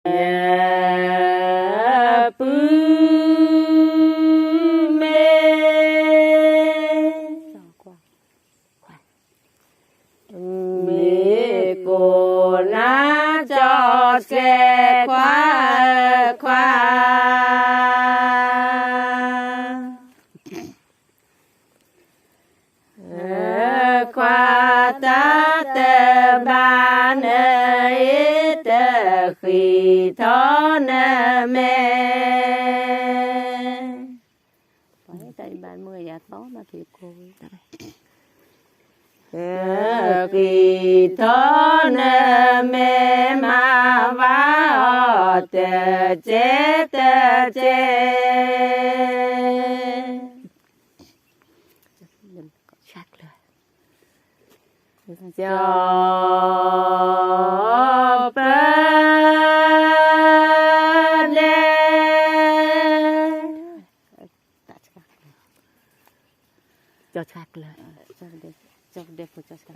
ယပုၢ်မ့ၢ် မ့ၢ်ကိးနၤကၠီဆှဲခွါခွါ ခွါတၢ်တဘၣ်နအံၤတဃံးထီၣ်နမဲာ် ဃံးထီၣ်နမဲာ်မၤဝါအီၤတကဲတကဲ ကၠီပၢဒဲး ကၠီဆှါကျၢၤ ဒဲဖိကၠီဆှါ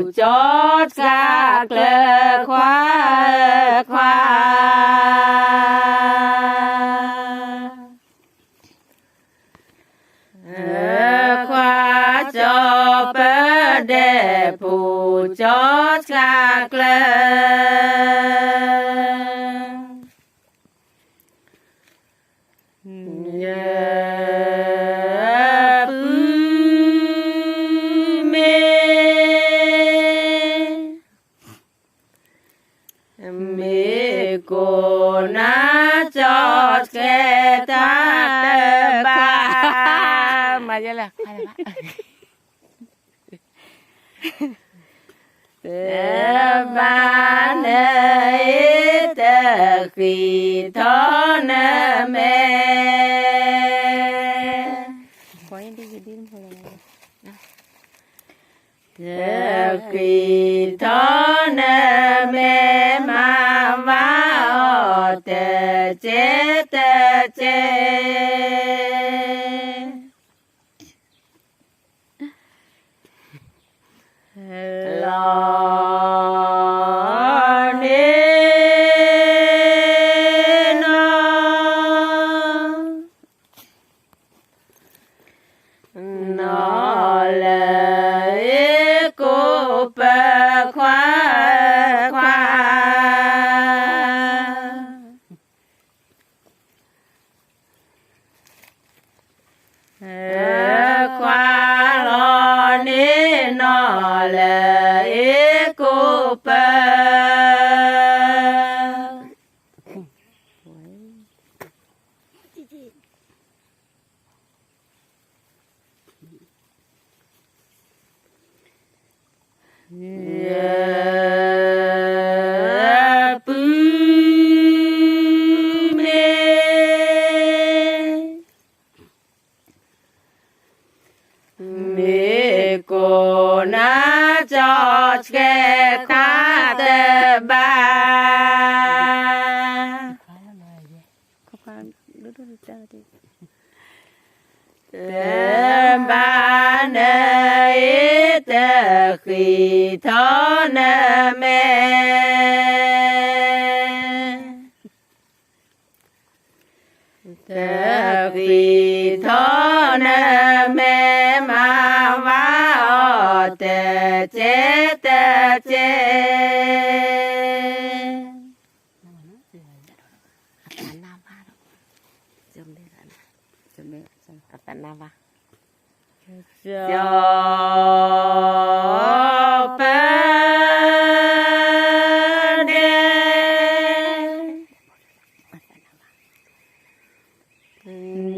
ကျၢၤခွါခွါ ခွါကၠီပၢဒဲးဖိကၠီဆှါကျၢၤ ယပုၢ်မ့ၢ် မ့ၢ်ကိးနၤကၠီဆှဲတၢ်တဘၣ် မၤယဲလဲၣ် တဘၣ်နအံၤတဃံးထီၣ်နမဲာ် တဃံးထီၣ်နမဲာ်မၤဝါအီၤတကဲ တကဲ လီၤန့ၢ်နီၢ် နီၢ်လၢအ့ၣ်ကိးပၢခွါခွါ ခွါလီၤန့ၢ်နီၢ်လၢအ့ၣ်ကိးပၢ ယပုၢ်မ့ၢ် မ့ၢ်ကိးနၤကၠီဆှဲခွါတဘၣ် တဘၣ်နအံၤတဃံးထီၣ်နမဲာ် တဃံးထီၣ်နမဲာ်မၤဝါအီၤတကဲတကဲ အသးနါဘၣ်, အသးနါဘၣ်, ကၠီပၢဒဲး,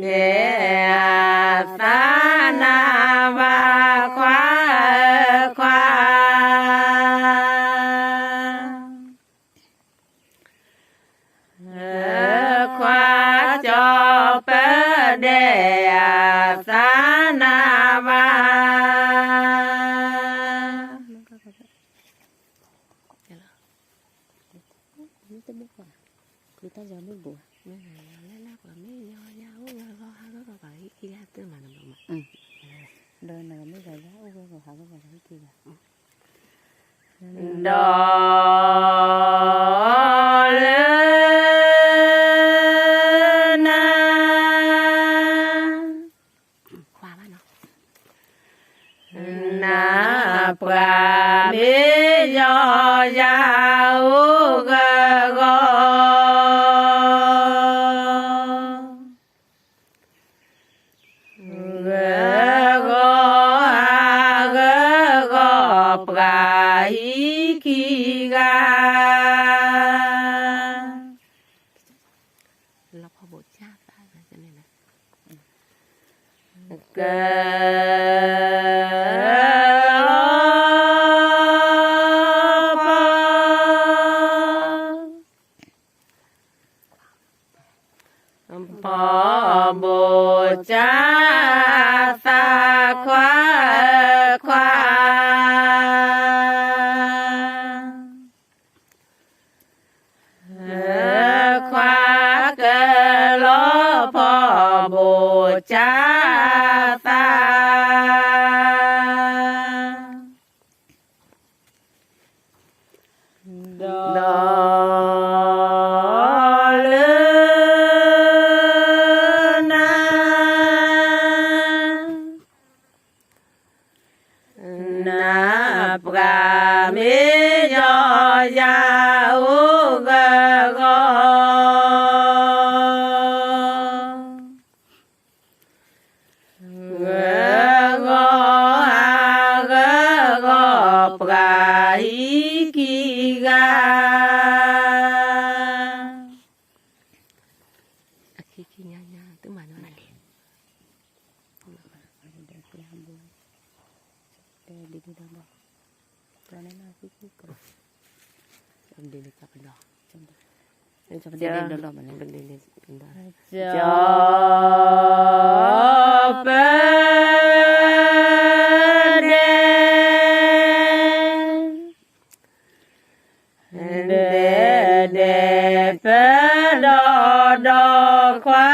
ဒဲးအသးနါဘၣ်ခွါခွါ ခွါကၠီပၢဒဲးအသးနါဘၣ် မ့ၢ်တဘိၣ်ကွၢ်, လၢတၢ်ယီၤမ့ၢ်ဘိၣ်ဧါ, မ့ၢ်ယီၤယၤအိၣ်ဝဲဂီၤဟးဂီၤဂီၤဂီၤဟံၣ်ခံဂၤတမး, ဒီးနမ့ၢ်ယီၤယၤအိၣ်ဝဲဂီၤဟးဂီၤဂီၤဟံၣ်ခံဂၤ, ဒီး ယီၤယၤအိၣ်ဂၢၢ်ဂီၢ်, ဂၢၢ်ဂီၢ်အဂၢၢ်ဂီၢ် ပှၤဟံးခံဂၤ လီၤဖီဘိၣ်ကၢ်သးန့ၣ်, ကလီၤ ဖီဘိၣ်ကၢ် သးခွါခွါ, ခွါကလီၤ ဖီဘိၣ်ကၢ်သး ဒီးလၢနၤ နပှၤမ့ၢ်ယီၤယၤအိၣ်ဂၢၢ်ဂီၢ်, ဂၢၢ်ဂီၢ်အဂၢၢ်ဂီၢ် ပှၤဟံးခံဂၤ အခံခံညါညါ သုမၤန့ၣ် ဒ်ဒ်ဒီး ဒ်ဒ်ဒီး ကၠီပဒဲ ဒဲဒဲပဒီဒီခွါ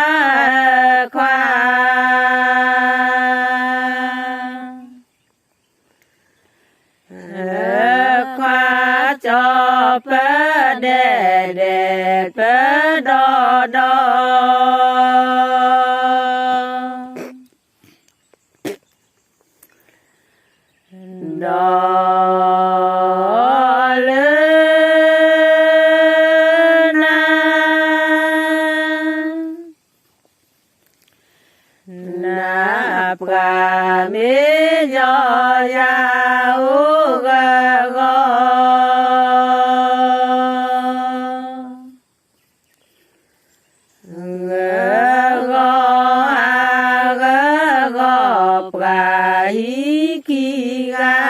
ခွါ ခွါကၠီပဒဲဒဲ ပဒီဒီ ဒီးလၢနၤ နပှၤမ့ၢ်ယီၤယၤအိၣ်ဂၢၢ်ဂီၢ်, ဂၢၢ်ဂီၢ်အဂၢၢ်ဂီၢ် ပှၤ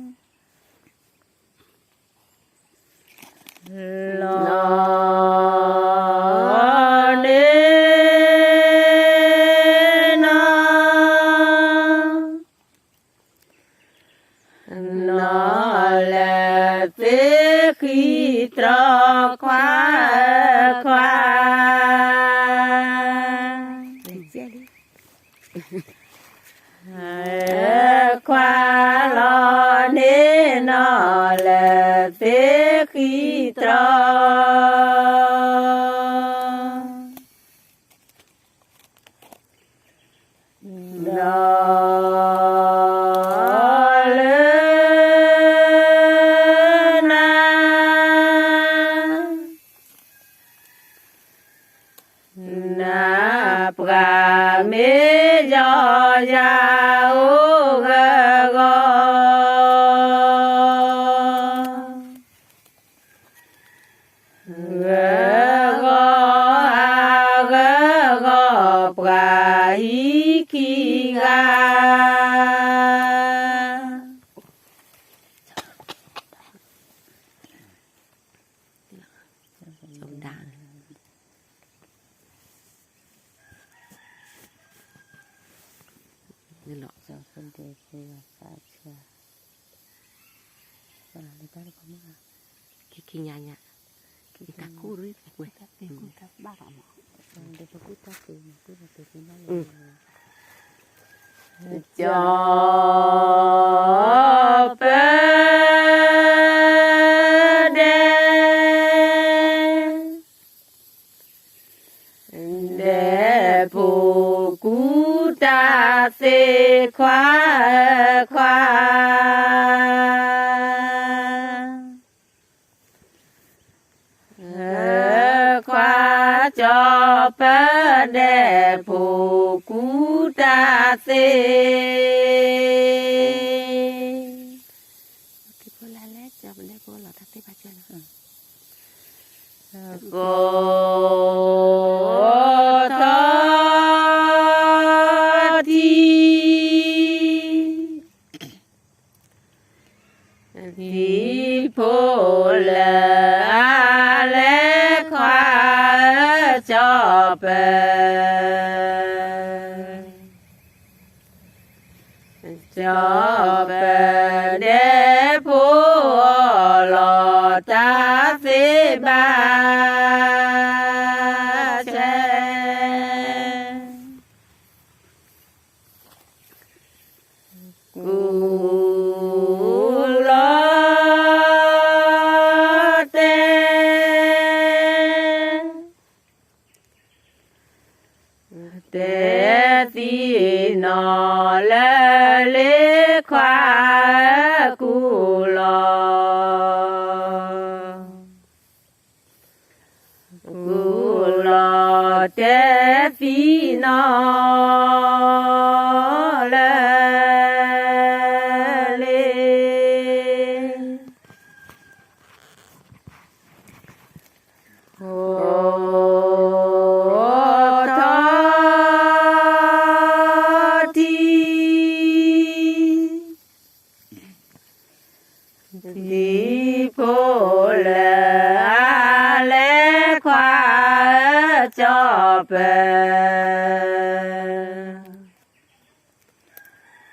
ဟံးခံဂၤ လီၤန့ၢ် နီၢ် နီၢ်လၢသ့ၣ်ဃံတြီခွါခွါ, ခွါလီၤန့ၢ်နီၢ်လၢသ့ၣ်ဃံတြီ ဒီးလၢနၤ နပှၤမ့ၢ်ယီၤယၤအိၣ်ဂၢၢ်ဂီၢ်, ဂၢၢ်ဂီၢ်အဂၢၢ်ဂီၢ်ပှၤဟံးခံဂၤ ခံခံညါညါ တၢ်ကူၣ်ရ့ၣ်ဝဲ ကၠီပဒဲ ဒဲဖိကူတၢ်သ့ခွါခွါ ကၠီၤပၢဒဲးဖိကူၣ်တၢ်သ့, ကိးထီ� ထံဖိလၢအလဲၤခွါ ကၠီၤပၢ, ကၠီၤပၢဒဲးဖိအီၣ်လီၤတၢ်သ့ဘၣ်ဆၣ် ကူၣ်လီၤတဲ, တဲသံနီၢ်လၢလ့ခွါကူၣ်လီၤ ကူၣ်လီၤတဲသံနီၢ်လၢလ့ အိၣ်ထီၣ်ထံ ထံဖိလၢအလဲၤခွါ ကၠီၤပၢ,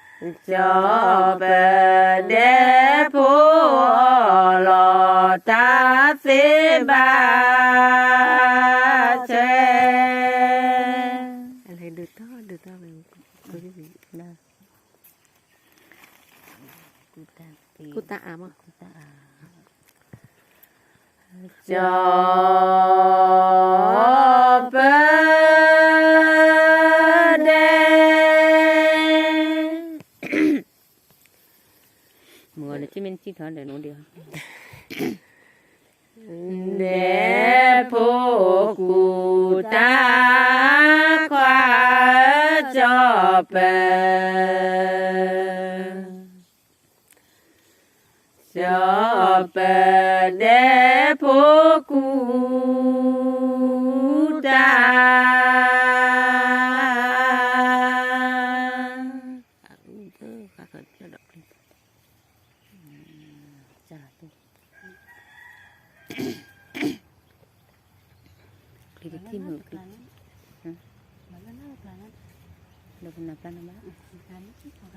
ကၠီၤပၢဒဲးဖိအီၣ်လီၤတၢ်သ့ဘၣ်ဆၣ် ကၠီၤပၢဒဲး မ့ၢ်နထံၣ်မ့ၢ်နထံၣ်ထီၣ်ဒီး ဒဲးဖိကူၣ်တၢ်ခွါ ကၠီၤပၢ, ကၠီၤပၢဒဲးဖိကူၣ်တၢ် ချံတထံၣ်မုၢ်ချံ, လၢပနၢ်ပၢၢ်နၢ်ဘၣ်, ကဲ, ဒီး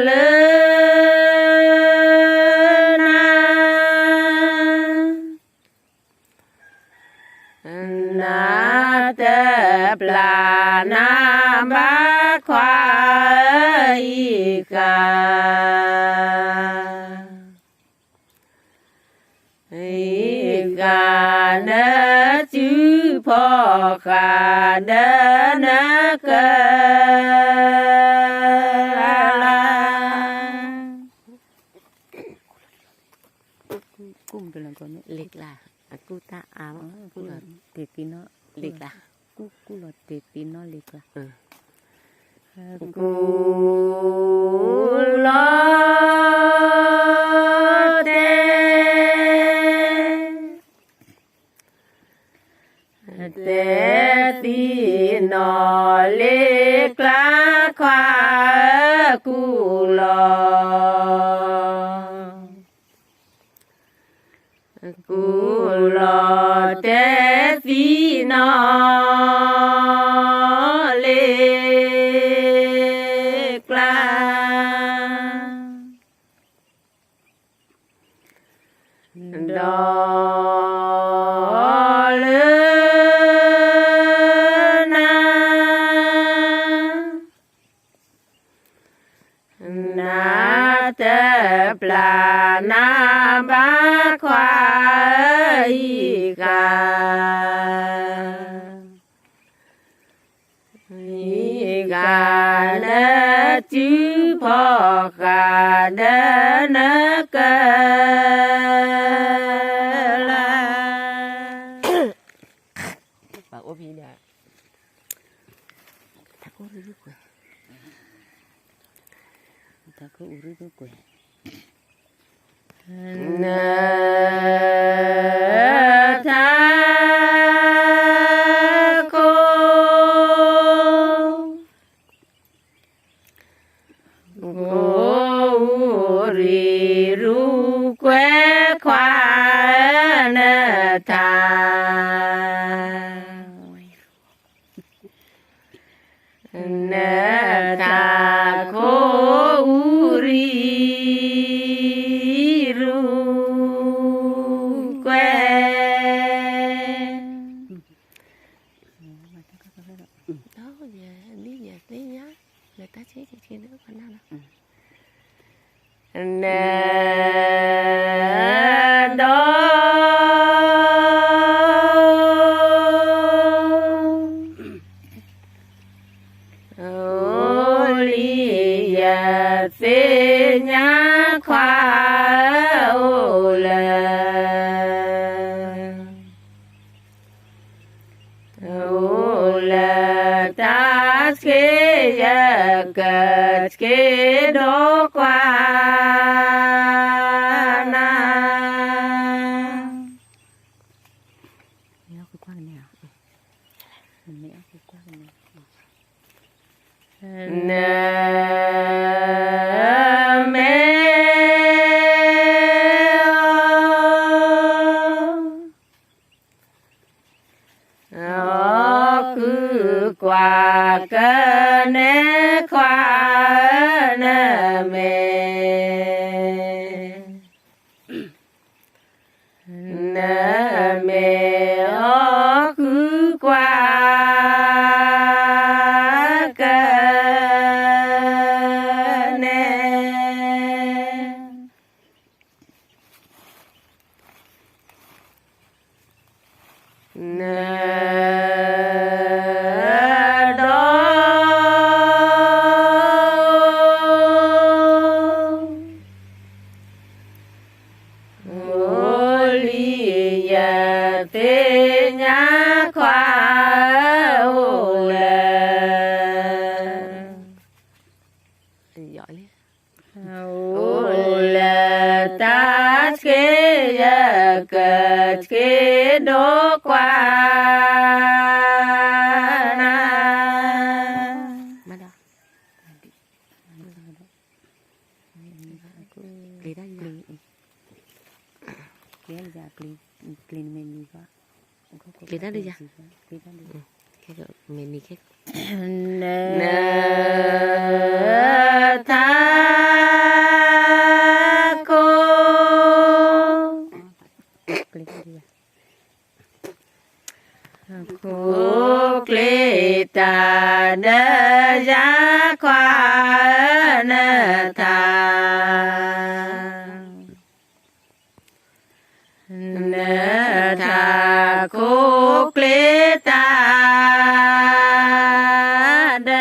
လၢနၤ နတပျၢ်နၤဘၣ်ခွါအံၤဃာ်, အံၤဃာ်နစုဖီၣ်ဃာ် ဒီးနကလၤလၤ လ့ကျါ, အကူၣ်တၢ်အါ, ကူၣ်လီၤတဲာ်သံနီၣ်လ့ကျါ, ကူၣ်, ကူၣ်လီၤတဲာ်သံနီၣ်လ့ကျါ, ကူၣ်လီၤတဲာ် တဲသံနီၣ်လ့ကျါခွါကူၣ်လီၤ, ကူၣ်လီၤတဲသံနီၣ်လ့ကျါ ဒီးလၢနၤ နတပျၢ်နၤဘၣ်ခွါအံၤဃာ်, အံၤဃာ်န တၢ်စုဖီၣ်ဃာ်ဒီးနကလၤ ပအိၣ်ဖဲဒၣ် တၢ်ခိၣ်ရူၢ်ကွဲး, တၢ်ခိၣ်အူရူၢ်ကွဲး, နတၢ်ခိၣ် ကိၣ်အူရံၤရူၢ်ကွဲးခွါနတၢ် နတၢ်ခိၣ်အူရံၤရူၢ်ကွဲး နဒီး အိၣ်လၢယသ့ၣ်ညါခွါအိၣ်လၢ အိၣ်လၢတၢ်ဆှ့ ယကဆှ့ဒီးကွၢ်နၤ နမ့ၢ် အီၣ်ဃုကွၢ်ကနဲခွါ နမ့ၢ် နမ့ၢ်အီၣ်ဃုကွၢ်ကနဲ နဒီး အိၣ်လၢယသ့ၣ်ညါခွါအိၣ်လၢ အိၣ်လၢတၢ်ဆှ့ ယကဆှ့ဒီးကွၢ်နၤ ကျ့တၢ်ဒုးယၤ, မ့ၢ်နံၤခဲ, နတၢ်ခိၣ် ခိၣ်ကျ့တၢ်ဒီးယၤ ခွါနတၢ်, နတၢ်ခိၣ်ကျ့တၢ်ဒီ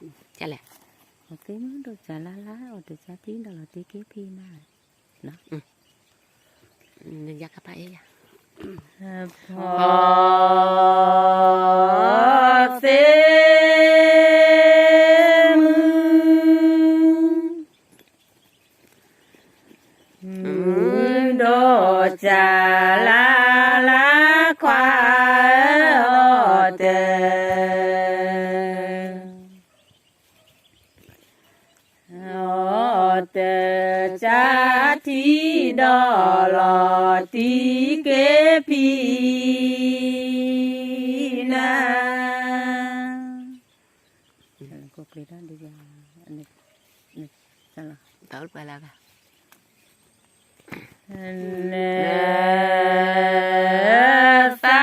းယၤ လဲၣ်, အီၣ်သ့မုၢ်ဒိၣ်စၢ်လါလါ အီၣ်တၢ်ဆါထံဒီးလီၤတ့က့ဖံနၤ, ယကပၤအ့ယၤ, အီၣ်သ့မုၢ် မုၢ်ဒိၣ်စၢ်လါလါ ခွါအီၣ်တၢ်, အီၣ်တၢ်ဆါထံဒီးလီၤတံၢ်က့ဖံနၤ နသး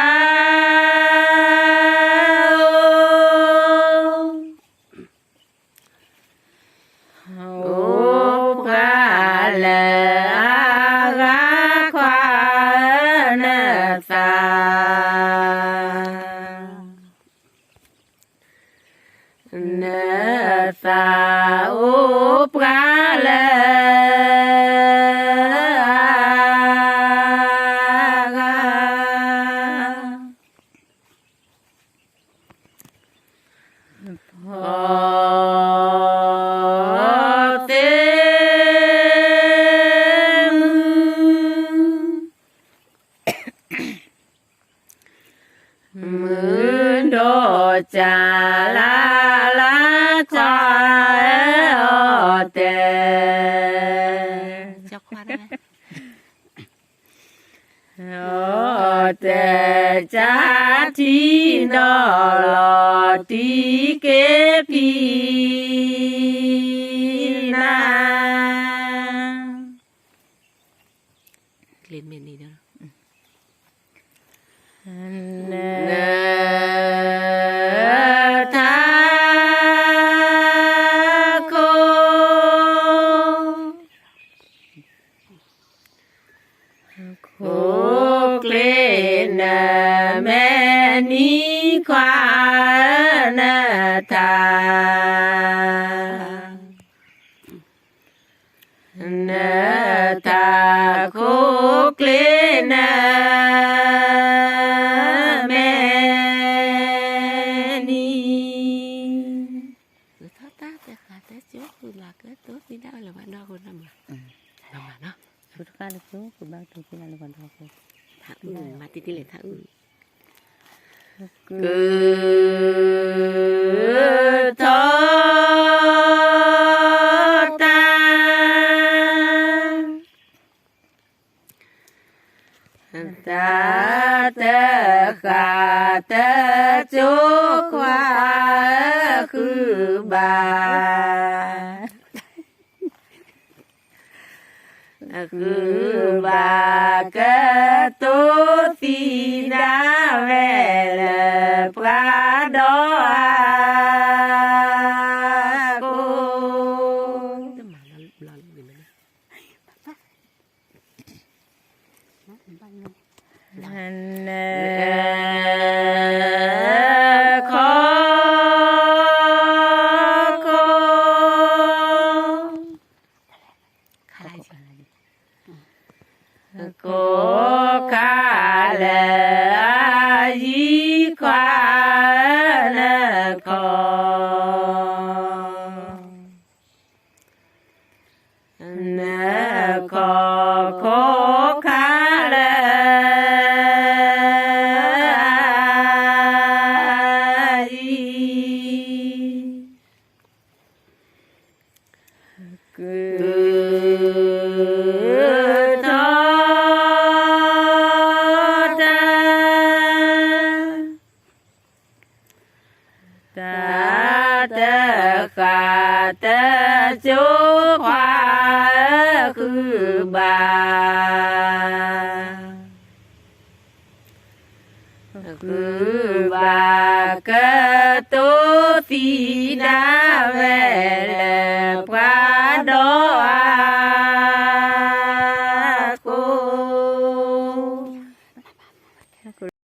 အိၣ်ပှၤလၢအဂၤ ခွါ တၢ်လၢ်လၢ်ခွါဧၢ အီၣ်တဲာ် အီၣ်တဲာ်ကၢ်ထံနီၣ်လီၤ တံက့ၤဖံးနၤ နထးခိၣ် ခိၣ်ကျ့နမဲာ်နံၤခွါ နထး နထးခိၣ်ကျ့နမဲာ်နံၤ မၤတံၢ်တံၢ်လဲၣ်ထးအုၣ် ကထီၣ်တၢ် တၢ်တဃၣ်တကၠိခွါ ဃုဘၣ် ဃုဘၣ်ကတိၤသံဒၣ်ဝဲလၢပှၤဒီးအကိး နခီခိၣ် ကိးခါလၢအယံၤခွါ နခီ နခီခိၣ်ခါလၢအယံၤ ကထီၣ်တၢ် တၢ်တဃၣ်တကၠိခွါ ဃုဘၣ် ဃုဘၣ်ကတိၤသံဒၣ်ဝဲလၢပှၤဒီးအကိး